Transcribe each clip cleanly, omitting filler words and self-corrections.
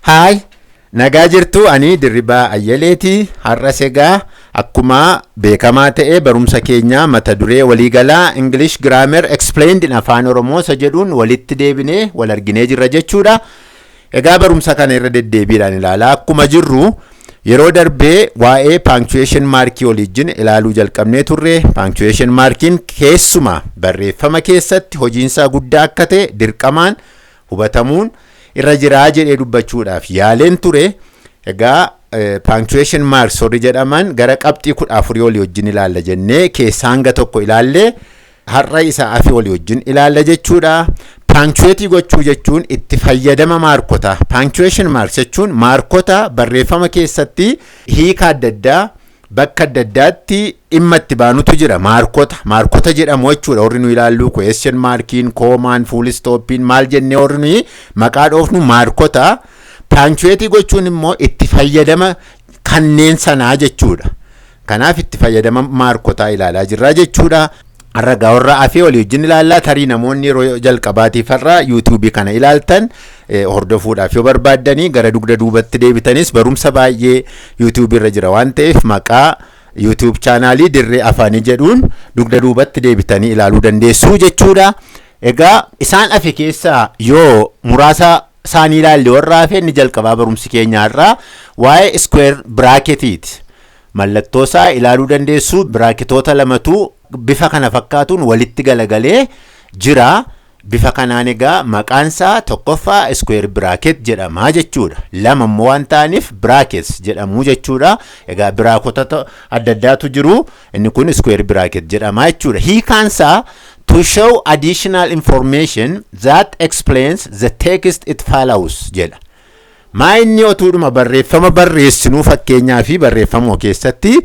Haay, nagaa jirtu. Ani Dirribaa Ayyaleeti. Har'as egaa akkuma beekamaa ta'e barumsa keenya mata duree waliigalaa English Grammar Explained in Afaan Oromoo isa jedhuun walitti deebinee wal arginee jirra jechuudha. Egaa barumsa kana irra deddeebiidhaan ilaalaa akkuma jirru, yeroo darbee waa'ee punctuation markii waliijjin ilaaluu jalqabnee turre. Punctuation markiin keessumaa barreeffama keessatti hojiinsaa guddaa akka ta'e dirqamaan hubatamuun irra jiraa jedhee dubbachuudhaaf yaaleen ture. Egaa punctuation marks warri jedhaman gara qabxii 14 olii wajjin ilaalla jennee keessaa hanga tokko ilaallee, har'a isa hafe olii wajjin ilaalla jechuudha. Punctuate gochuu jechuun itti fayyadama maarkota. Punctuation marks jechuun maarkota barreeffama keessatti hiika adda addaa bakka adda addaatti dhimma itti baanutu jira. Maarkota jedhamu jechuudha. Warri nu ilaallu question markiin, koomaan, full stoppiin maal jennee warri nuyi maqaa dhoofnu maarkota. Punctuate gochuun immoo itti fayyadama kanneen sanaa jechuudha. Kanaaf itti fayyadama maarkotaa ilaalaa jirra jechuudha. Har'a gaa warra hafee walii wajjin ilaallaa. Tarii namoonni yeroo jalqabaatiif har'a YouTubeii kana ilaaltan, hordofuudhaaf yoo barbaaddanii gara dugda duubatti deebitanis barumsa baay'ee YouTubeii irra jira waan ta'eef, maqaa YouTube channelii Dirree Afaanii jedhuun dugda duubatti deebitanii ilaaluu dandeessu jechuudha. Egaa isaan hafe keessaa yoo muraasa isaanii ilaalle, warra hafe, inni jalqabaa barumsi keenya har'aa waa'ee square bracketiiti. Mallattoo isaa ilaaluu dandeessu. Bracketoota lamatu bifa kana fakkaatuun walitti galagalee jira. Bifa kanaan egaa maqaan isaa tokkoffaa square bracket jedhama jechuudha. Lama immoo waan ta'aniif brackets jedhamu jechuudha. Egaa bracketota adda addaatu jiru. Inni kun square bracket jedhama jechuudha. Hiikaan isaa "to show additional information that explains the text it follows" jedha. Maa inni otuudhuma barreeffama barreessinuu, fakkeenyaa fi barreeffama keessatti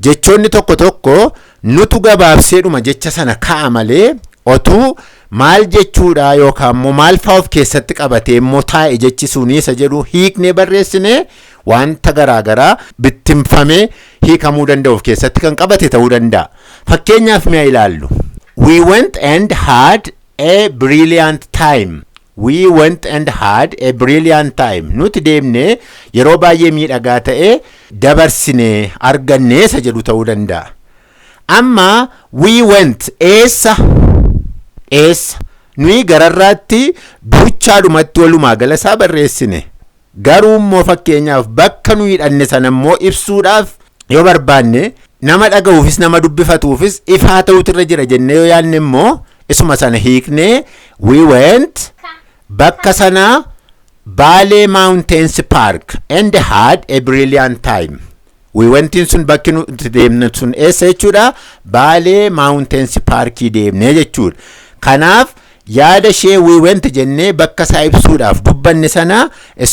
jechoonni tokko tokko nutu gabaabseedhuma jecha sana ka'a malee, otuu maal jechuudha yookaan immoo maal fa'aa of keessatti qabatee immoo taa'e jechi sunii isa jedhu hiiknee barreessine, wanta garaagaraa bittinfamee hiikamuu danda'u of keessatti kan qabate ta'uu danda'a. Fakkeenyaaf mi'a ilaallu. "We went and had a brilliant time." "We went and had a brilliant time." Nuti deemnee yeroo baay'ee miidhagaa ta'e dabarsine, arganne isa jedhu ta'uu danda'a. Amma "we went" eessa? Eessa? Nuyi gararraatti duuchaadhumatti walumaa gala isaa barreessine. Garuu immoo fakkeenyaaf bakka nuyi hidhanne sana immoo ibsuudhaaf yoo barbaanne, nama dhaga'uufis nama dubbifatuufis ifaa ta'utu irra jira jennee yoo yaadne immoo, isuma sana hiiknee "we went" bakka sanaa Baalee Mountains Park and had a brilliant time. "We wentiin" sun bakki nuti deemne sun eessa jechuudha? Baalee Mountains Parkii deemne jechuudha. Kanaaf yaada ishee "we went" jennee bakka isaa ibsuudhaaf dubbanne sana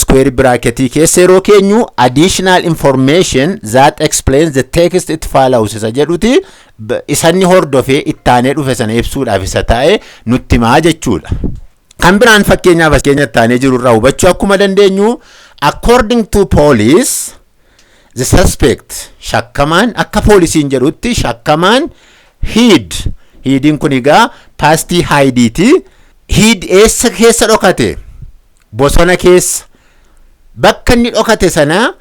square bracketii keessa yeroo keenyu, "additional information that explains the text it follows" isa jedhuti isanni hordofee ittaanee dhufe sana ibsuudhaaf isa taa'e nutti himaa jechuudha. Kan biraan fakkeenyaaf as keenya ittaanee jiru irraa hubachuu akkuma dandeenyu, "according to police the suspect", shakkamaan, akka poolisiin jedhutti shakkamaan, "hid". Hidiin kun egaa pastii hideiiti. "Hid" eessa keessa dhokate? Bosona keessa. Bakka inni dhokate sana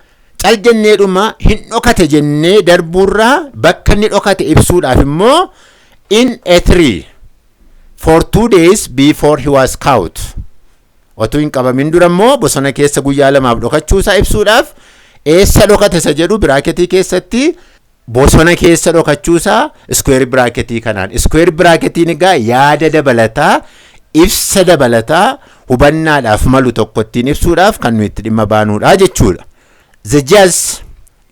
cal jenneedhuma hin dhokate jennee darbuurraa, bakka inni dhokate ibsuudhaaf immoo "in a tree for 2 days before he was caught". Otuu hin qabamin dura immoo bosona keessa guyyaa 2f dhokachuusaa ibsuudhaaf, eessa dhokate isa jedhu bracketii keessatti bosona keessa dhokachuusaa square bracketii kanaan. Square bracketiin egaa yaada dabalataa, ibsa dabalataa hubannaadhaaf malu tokko ittiin ibsuudhaaf kan nuyi itti dhimma baanuudha jechuudha. "The judge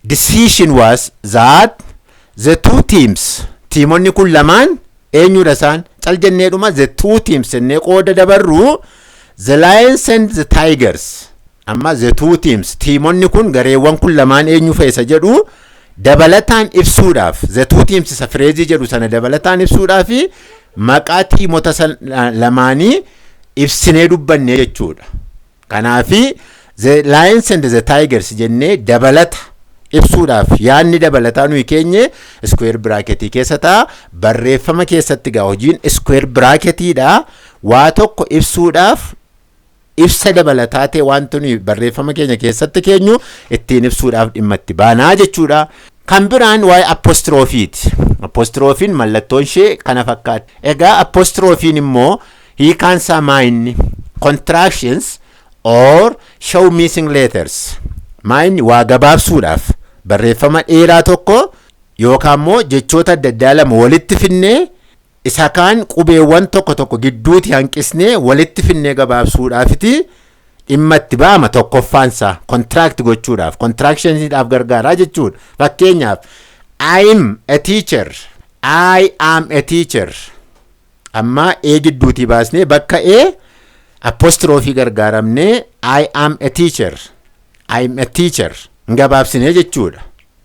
decision was that the two teams", tiimonni kun lamaan eenyudha isaan? Cal jenneedhuma "the two teams" jennee qooda dabarru, "the lions and the tigers". Amma "the two teams", tiimonni kun, gareewwan kun lamaan eenyu feesa jedhu dabalataan ibsuudhaaf, "the two teams" isa phraseii jedhu sana dabalataan ibsuudhaaf maqaa tiimota lamaanii ibsinee dubbanne jechuudha. Kanaafi "the lions and the tigers" jennee dabalata Ibsuudhaaf yaadni dabalataa nuyi keenye square bracketii keessa ta'a. Barreeffama keessatti gaa hojiin square bracketiidha. Waa tokko ibsuudhaaf ibsa dabalataa ta'e wanti nuyi barreeffama keenya keessatti keenyu ittiin ibsuudhaaf dhimma itti baanaa jechuudha. Kan biraan waa'ee apostrophiiti. Apostrophiin mallattoon ishee kana fakkaatti. Egaa apostrophiin immoo hiikaan isaa maayinni? Contractions or show missing letters. Maayinni waa gabaabsuudhaaf barreeffama dheeraa tokko yookaan immoo jechoota adda addaa lama walitti finnee, isa kaan qubeewwan tokko tokko gidduuti hanqisnee walitti finnee gabaabsuudhaafiti dhimma itti ba'ama. Tokkoffaansaa contract gochuudhaaf, contractioniidhaaf gargaaraa jechuudha. Fakkeenyaaf, "I'm a teacher", "I am a teacher". Amma e gidduutii baasnee bakka e apostrophe gargaaramnee "I am a teacher", "I'm a teacher" gabaabsinee jechuudha.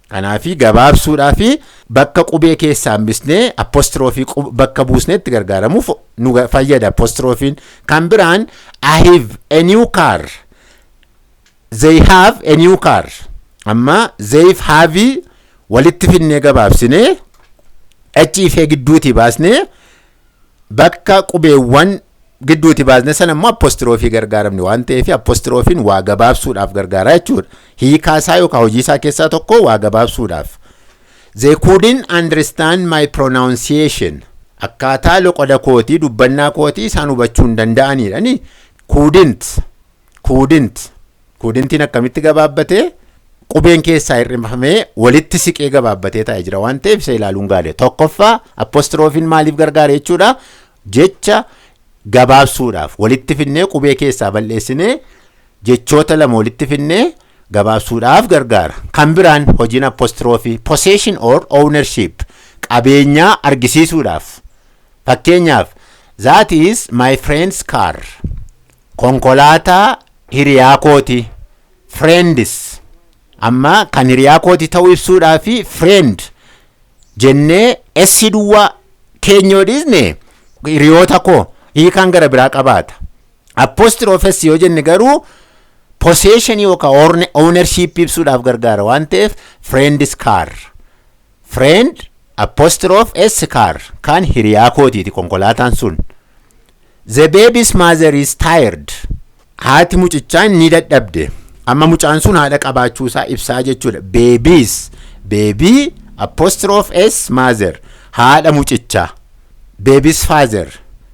Kanaafi gabaabsuudhaafi bakka qubee keessaa hambisnee apostrophe bakka buusnee itti gargaaramuuf nu fayyada apostrophiin. Kan biraan, "I have a new car", "They have a new car". Amma they have walitti finnee gabaabsinee h fi gidduutii baasnee bakka qubeewwan gidduuti baasne sana immoo apostrophe gargaaramne waan ta'eef, apostrophiin waa gabaabsuudhaaf gargaara jechuudha. Hiikaa isaa yookaan hojii isaa keessaa tokko waa gabaabsuudhaaf. "They couldn't understand my pronunciation." Akkaataa loqoda kootii, dubbannaa kootii isaan hubachuu hin danda'anidha. Ni couldn't, couldn't, couldn'tiin akkamitti gabaabbatee qubeen keessaa hir'ifamee walitti siqee gabaabbatee taa'ee jira waan ta'eef isa ilaaluun gaarii. Tokkoffaa, apostrophiin maaliif gargaara jechuudha? Jecha gabaabsuudhaaf, walitti finnee qubee keessaa balleessinee jechoota lama walitti finnee gabaabsuudhaaf gargaara. Kan biraan hojiin apostrophe possession or ownership, qabeenyaa argisiisuudhaaf. Fakkeenyaaf, "That is my friend's car." Konkolaataa hiriyaa kooti. Friend's. Amma kan hiriyaa kooti ta'uu ibsuudhaaf friend jennee s duwwaa keenyoo dhiisne hiriyoota koo hiikaan gara biraa qabaata. Apostrophe s yoo jenne garuu possession yookaan ownership ibsuudhaaf gargaara waan ta'eef, friend's car. Friend apostrophe s car, kan hiriyaa kootiiti konkolaataan sun. "The baby's mother is tired." Haati mucichaa ni dadhabde. Amma mucaan sun haadha qabaachuu isaa ibsaa jechuudha. Baby's, baby apostrophe s mother, haadha mucichaa. Baby's father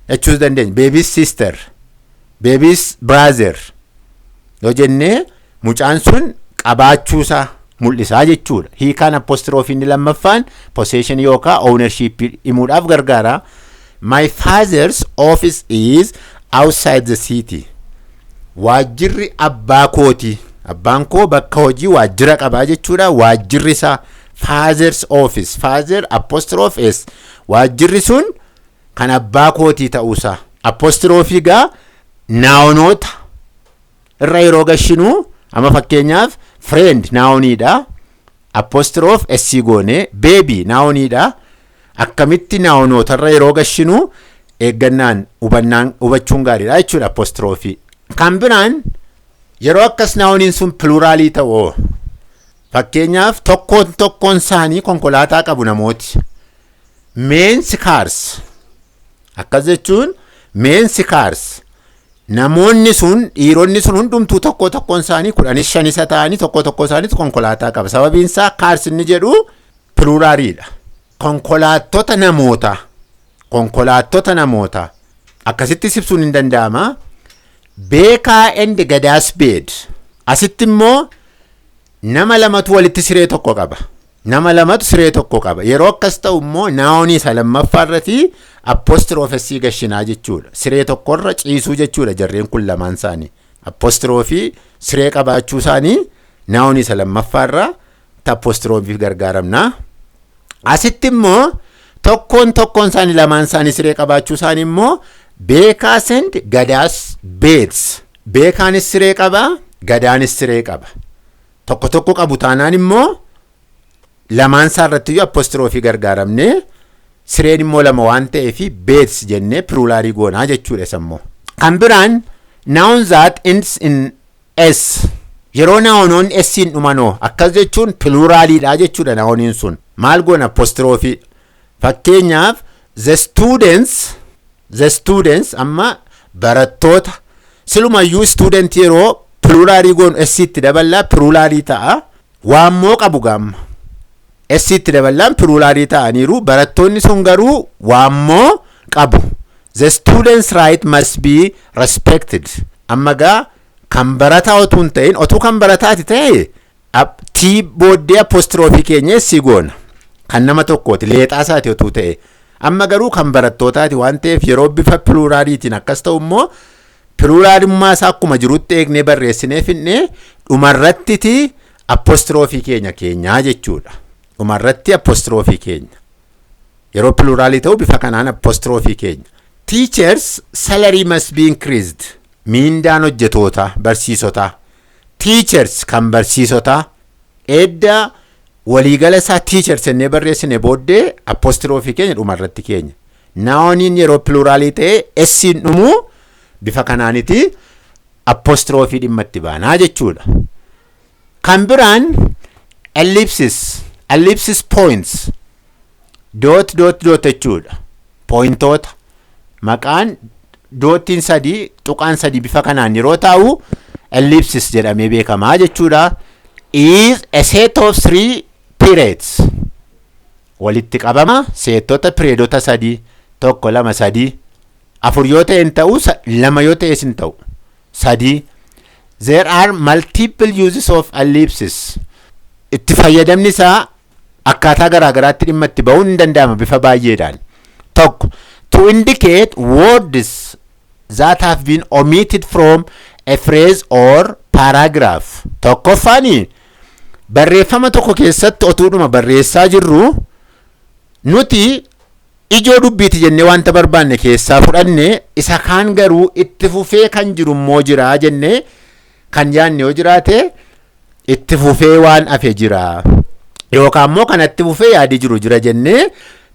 jechuus dandeenya. Baby's sister, baby's brother yoo jennee mucaan sun qabaachuusaa mul'isaa jechuudha. Hiikaan apostrophe inni lammaffaan possession yookaan ownership himuudhaaf gargaara. "My father's office is outside the city." Waajjirri abbaa kooti. Abbaan koo bakka hojii waajjira qabaa jechuudha. Waajjirri isaa, father's office, father apostrophe s. Waajjirri sun kan abbaa kootii ta'uusaa. Apostrophe gaa nounoota irra yeroo gashinuu, amma fakkeenyaaf friend nouniidha. Apostrophe s goone, baby nouniidha. Akkamitti nounoota irra yeroo gashinuu eeggannaan hubannaan hubachuun gaariidha jechuudha apostrophe. Kan biraan, yeroo akkas nouniin sun pluralii ta'u, fakkeenyaaf tokkoon tokkoon isaanii konkolaataa qabu namooti. Men's cars, akkas jechuun men's cars, namoonni sun, dhiironni sun hundumtuu tokko tokkoon isaanii, 10s shanisa ta'anii, tokko tokko isaaniitu konkolaataa qaba. Sababiin isaa cars inni jedhu pluraliidha. Konkolaattota namoota, konkolaattota namoota akkasitti ibsuun hin danda'ama. Beekaa and Gada's bed. Asitti immoo nama lamatu walitti siree tokko qaba. Nama lamatu siree tokko qaba. Yeroo akkas ta'u immoo nounii isa lammaffaa irratti apostrophe s gashinaa jechuudha. Siree tokkorra ciisuu jechuudha jarreen kun lamaan isaanii. Apostrophe siree qabaachuu isaanii nounii isa lammaffaa irraa apostrophe gargaaramna. Asitti immoo tokkoon tokkoon isaanii, lamaan isaanii siree qabaachuu isaanii immoo Beeka's and Gada's beds. Beekaanis siree qaba, Gadaanis siree qaba. Tokko tokko qabu taanaan immoo lamaan isaa irratti iyyuu apostrophe gargaaramnee, sireen immoo lama waan ta'eef beds jennee pluralii goonaa jechuudha isa immoo. Kan biraan noun that ends in s. Yeroo nounoonni S'iin dhumanoo, akkas jechuun pluraliidha jechuudha nouniin sun. Maal goona? Apostrophe. Fakkeenyaaf, the students, the students, amma barattoota silumayyuu student yeroo pluralii goonu S'itti daballaa pluralii ta'a. Waammoo qabu gaamma. S'itti daballaan pluralii ta'aniiru, barattoonni sun garuu waammoo qabu. The students' right must be respected. Amma gaa kan barataa otuu hin ta'in, otuu kan barataati ta'e, T booddee apostrophe keenya S goona. Kan nama tokkooti, leexaa isaati otuu ta'e. Amma garuu kan barattootaati waan ta'eef, yeroo bifa pluraliitiin akkas ta'u immoo pluralummaa isaa akkuma jirutti eegnee barreessinee finnee dhumarrattiti apostrophe keenya keenyaa jechuudha. Dhumarratti apostrophe keenya. Yeroo pluralii ta'u bifa kanaan apostrophe keenya. Teachers' salary must be increased. Miindaan hojjetoota barsiisotaa. Teachers kan barsiisotaa. Edda waliigala isaa teachers jennee barreessine booddee apostrophe keenya dhumarratti keenya. Nouniin yeroo pluralii ta'e S'iin dhumuu bifa kanaaniti apostrophe dhimma itti baanaa jechuudha. Kan biraan ellipsis, ellipsis points, dot dot dot jechuudha. Pointoota maqaan dotiin sadii, tuqaan sadii bifa kanaan yeroo taa'u ellipsis jedhamee beekamaa jechuudha. Is a set of three periods. Walitti qabama setota periodota sadii, tokko, lama, sadii, afur yoo ta'e hin ta'u, lama yoo ta'es hin ta'u, sadii. There are multiple uses of ellipsis. Itti fayyadamni isaa akkaataa garaagaraatti dhimma itti ba'uun hin danda'ama bifa baay'eedhaan. Tokko, to indicate words that have been omitted from a phrase or paragraph. Tokkoffaani, barreeffama tokko keessatti otuudhuma barreessaa jirru nuti ijoo dubbiiti jennee wanta barbaanne keessaa fudhanne, isa kaan garuu itti fufee kan jiru immoo jira jennee kan yaadne yoo jiraate, itti fufee waan hafe jira yookaan immoo kanatti fufee yaadi jiru jira jennee,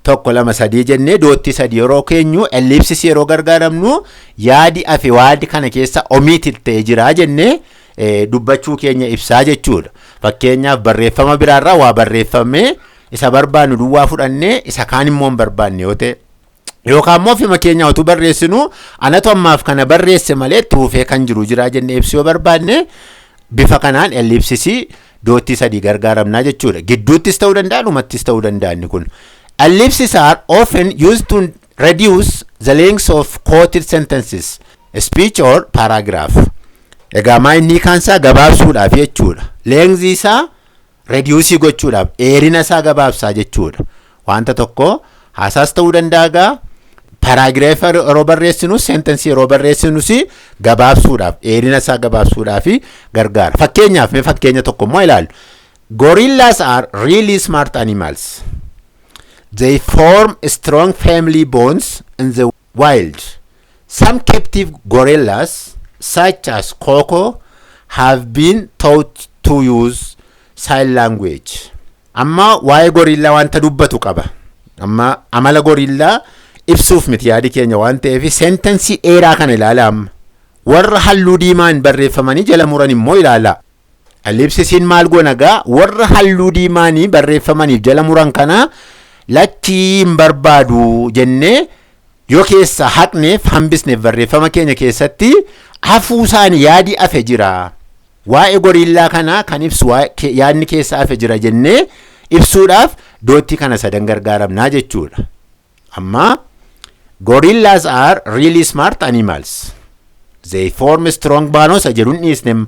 tokko, lama, sadii jennee dotii sadii yeroo keenyu, ellipsis yeroo gargaaramnu, yaadi hafe waadi kana keessa omitted ta'e jira jennee dubbachuu keenya ibsaa jechuudha. Fakkeenyaaf, barreeffama biraarraa waa barreeffamee isa barbaannu duwwaa fudhannee isa kaan immoo hin barbaanne yoo ta'e, yookaan immoo ofuma keenya utuu barreessinu anatu ammaaf kana barreesse malee itti fufee kan jiru jira jennee ibsuu yoo barbaanne, bifa kanaan ellipsisii dotii sadii gargaaramnaa jechuudha. Gidduuttis ta'uu danda'a, dhumattis ta'uu danda'a inni kun. Ellipses are often used to reduce the length of quoted sentences, speech or paragraph. Egaa maa inni kaansaa gabaabsuudhaaf jechuudha. Length isaa reduce gochuudhaaf, dheerina isaa gabaabsaa jechuudha. Wanta tokko haasaas ta'uu danda'a gaa, paragraph yeroo barreessinu, sentence yeroo barreessinus gabaabsuudhaaf, dheerina isaa gabaabsuudhaaf gargaara. Fakkeenyaaf, mee fakkeenya tokko immoo ilaallu. Gorillas are really smart animals. They form strong family bonds in the wild. Some captive gorillas, such as Coco, have been taught to use sign language. Amma waa'ee gorillaa wanta dubbatu qaba. Amma amala gorillaa ibsuuf miti yaadi keenya waan ta'eef, sentence dheeraa kana ilaala amma. Warra halluu diimaan barreeffamanii jala muran immoo ilaala. Ellipsisiin maal goona gaa? Warra halluu diimaanii barreeffamaniif jala muran kana lakkii hin barbaadu jennee yoo keessa haqneef hambisneef, barreeffama keenya keessatti hafuu isaanii yaadi hafe jira. Waa'ee gorillaa kanaa kan ibsu yaadni keessa hafe jira jennee ibsuudhaaf dotii kana sadan gargaaramnaa jechuudha. Amma gorillas are really smart animals. They form strong bonds jedhuun dhiisne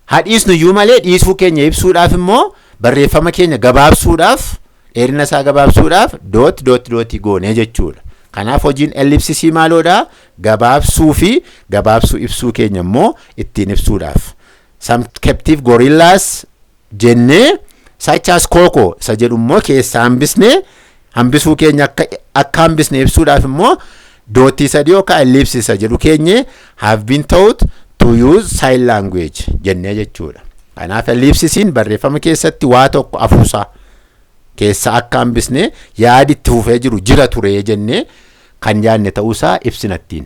haa dhiisnu iyyuu malee, dhiisuu keenya ibsuudhaaf immoo, barreeffama keenya gabaabsuudhaaf, dheerina isaa gabaabsuudhaaf dot dot dotii goonee jechuudha. Kanaaf hojiin ellipsisii maaloodha? Gabaabsuu fi gabaabsuu ibsuu keenya immoo ittiin ibsuudhaaf. Some captive gorillas jennee, such as Coco isa jedhu immoo keessaa hambisnee, hambisuu keenya akka hambisne ibsuudhaaf immoo dotii sadii yookaan ellipsis isa jedhu keenye, have been taught to use sign language jennee jechuudha. Kanaaf ellipsisiin barreeffama keessatti waa tokko afuusaa keessa akka hambisne, yaadi itti fufee jiru jira ture jennee kan yaadne ta'uusaa ibsina ittiin.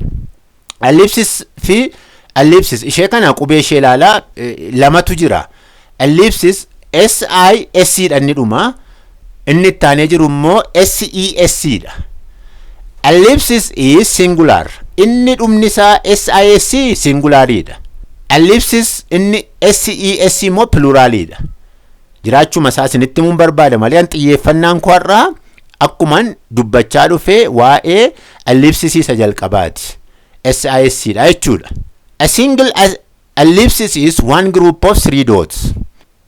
Ellipsis fi Ellipsis ishee kana qubee ishee ilaalaa, lamatu jira. Ellipsis S I S dha inni dhuma. Inni itti aanee jiru immoo S E S dha. Ellipsis is singular. Inni dhumni isaa S I S singulariidha. Ellipsis inni S E S immoo pluraliidha. Jiraachuma isaa isinitti himuun barbaada malee an xiyyeeffannaan koo har'aa akkuman dubbachaa dhufee waa'ee ellipsisii isa jalqabaati. SIS dha jechuudha. A single ellipsis is one group of three dots.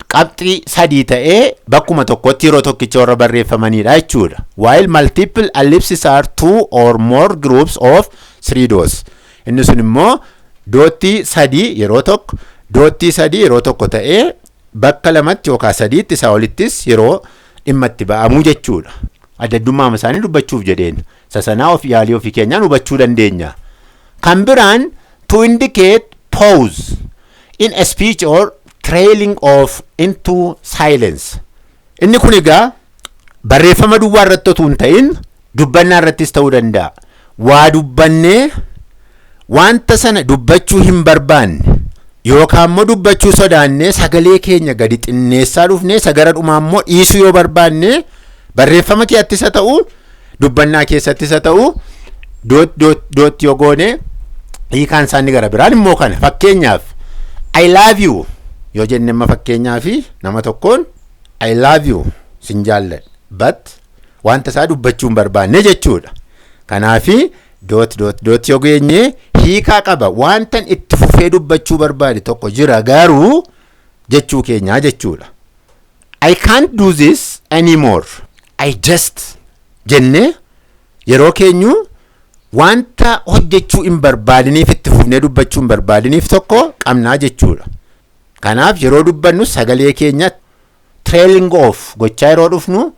Qabxii sadii ta'ee bakkuma tokkotti yeroo tokkicha warra barreeffamanidha jechuudha. While multiple ellipses are two or more groups of three dots. Inni sun immoo doottii sadii yeroo tokko, doottii sadii yeroo tokko ta'ee bakka lamatti yookaan sadiitti isaa olittis yeroo dhimma itti ba'amuu jechuudha. Adda addummaa isaanii dubbachuuf jedheen. Sasanaa of yaalii ofii keenyaan hubachuu dandeenya. Kan biraan, to indicate pause in a speech or trailing off into silence. Inni kun egaa barreeffama duwwaa irratti otoo hin ta'in dubbannaa irrattis ta'uu danda'a. Waa dubbannee wanta sana dubbachuu hin barbaanne yookaan immoo dubbachuu sodaannee sagalee keenya gadi xinneessaa dhufnee sagara dhumaa immoo dhiisuu yoo barbaanne, barreeffama keessattis haa ta'u, dubbannaa keessattis haa ta'u, dot dot dot yoo goone hiikaan isaanii gara biraan immoo kana. Fakkeenyaaf, "I love you" yoo jenne, amma fakkeenyaaf nama tokkoon "I love you", sin jaalladha, but wanta isaa dubbachuu hin barbaanne jechuudha. Kanaafi dot dot dot yoo geenye hiikaa qaba. Wantan itti fufee dubbachuu barbaade tokko jira garuu jechuu keenyaa jechuudha. "I can't do this anymore. I just" jennee yeroo keenyu wanta hojjechuu hin barbaadiniif, itti fufnee dubbachuu hin barbaadiniif tokko qabnaa jechuudha. Kanaaf yeroo dubbannu sagalee keenya trailing off gochaa yeroo dhufnu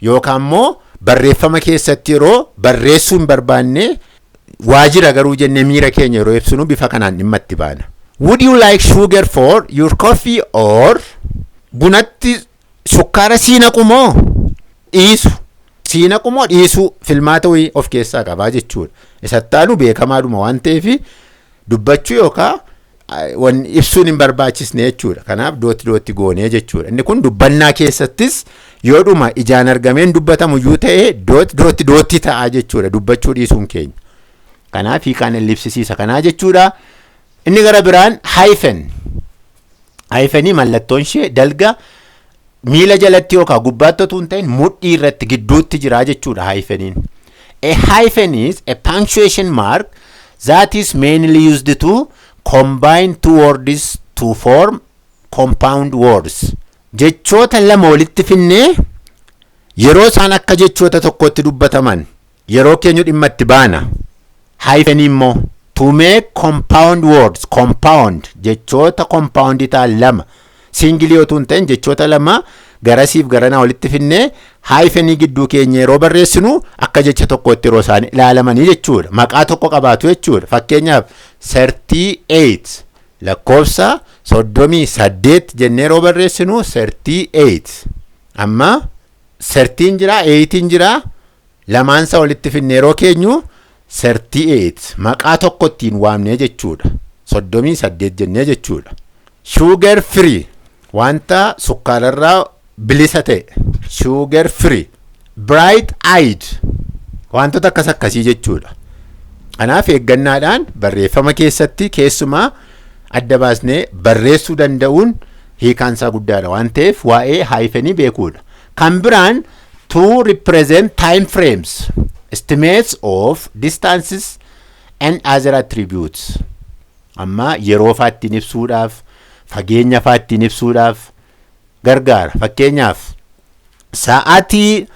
yookaan immoo barreeffama keessatti yeroo barreessuu hin barbaanne waajjira garuu jennee miira keenya yeroo ibsinu bifa kanaan dhimma itti baana. "Would you like sugar for your coffee or", bunatti sukkaara sii naqu moo dhiisu? Sii naqu moo dhiisu, filmaata wayii of keessaa qabaa jechuudha. Isattaanu beekamaadhuma waan ta'eef dubbachuu yookaan wanni ibsuun hin barbaachisne jechuudha. Kanaaf dot dot goonee jechuudha. Inni kun dubbannaa keessattis yoodhuma ijaan argameen dubbatamu iyyuu ta'e dot dot dot ta'a jechuudha dubbachuu dhiisuun keenya. Kanaaf hiikaan ellipsisiisa kanaa jechuudha. Inni gara biraan hyphen. Hyphenii mallattoon ishee dalga miila jalatti yookaan gubbaatti otoo hin ta'in mudhii irratti gidduutti jira jechuudha hypheniin. A hyphen is a punctuation mark that is mainly used to combine two words to form compound words. Jechoota lama walitti finnee yeroo isaan akka jechoota tokkotti dubbataman yeroo keenyu dhimma itti baana. Hyphen immoo to make compound words, compound, jechoota compound ta'an lama, single otoo hin ta'in jechoota lama garasiif garanaa walitti finnee hyphenii gidduu keenya yeroo barreessinu akka jecha tokkotti yeroo isaan ilaalamanii jechuudha. Maqaa tokko qabaatu jechuudha. Fakkeenyaaf, 38, lakkoofsa 38 jennee yeroo barreessinu, 38 amma 13 jira, 8 jira, lamaansa walitti finne yeroo keenyu 38 maqaa tokko ittiin waamnee jechuudha. 38 jennee jechuudha. Sugar free, wanta sukkaararraa bilisa ta'e, sugar free, bright eyed, wantoota akkas akkasii jechuudha. Kanaaf eeggannaadhaan barreeffama keessatti keessumaa adda baasnee barreessuu danda'uun hiikaansaa guddaadha waan ta'eef waa'ee hyphenii beekuudha. Kan biraan, to represent time frames, estimates of distances and other attributes. Amma yeroo faa ittiin ibsuudhaaf, fageenya faa ittiin ibsuudhaaf gargaara. Fakkeenyaaf, sa'aatii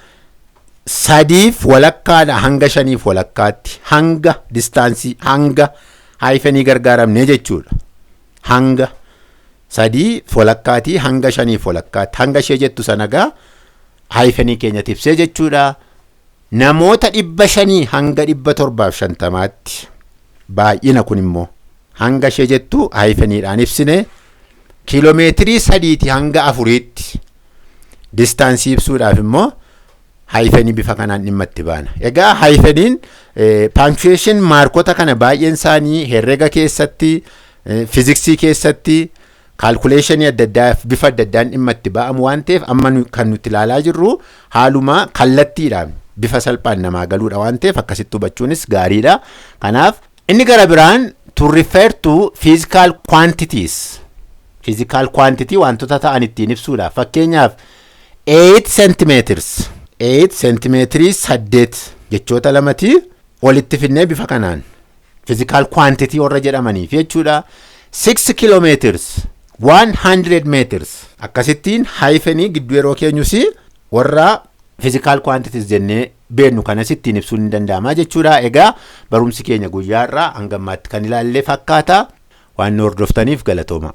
3:30dha hanga 5:30tti, hanga distance hanga hyphenii gargaaramnee jechuudha. Hanga 3:30 hanga 5:30, hanga ishee jettu sanagaa hyphenii keenya ibsee jechuudha. Namoota 500 hanga 750tti baay'ina, kun immoo hanga ishee jettu hypheniidhaan ibsine. Kiiloomeetirii 3ti hanga 4tti distance ibsuudhaaf immoo hyphenii bifa kanaan dhimma itti baana. Egaa hypheniin punctuation markota kana baay'een isaanii herrega keessatti Fiiziksii keessatti calculationii adda addaa bifa adda addaan dhimma itti ba'amu waan ta'eef, amma kan nuti ilaalaa jirru haaluma kallattiidhaan bifa salphaan namaa galuudha waan ta'eef, akkasitti hubachuunis gaariidha. Kanaaf inni gara biraan to refer to physical quantities. Physical quantity wantoota ta'an ittiin ibsuudha. Fakkeenyaaf 8 centimeters, 8 centimeetirii, 8 jechoota lamati walitti finnee bifa kanaan physical quantity warra jedhamaniif jechuudha. 6 kilometers, 100 meters, akkasittiin hyphenii gidduu yeroo keenyus warra physical quantities jennee beennu kanas ittiin ibsuun ni danda'ama jechuudha. Egaa barumsi keenya guyyaa irraa hanga ammaatti kan ilaalle fakkaata. Waan nu hordoftaniif galatooma.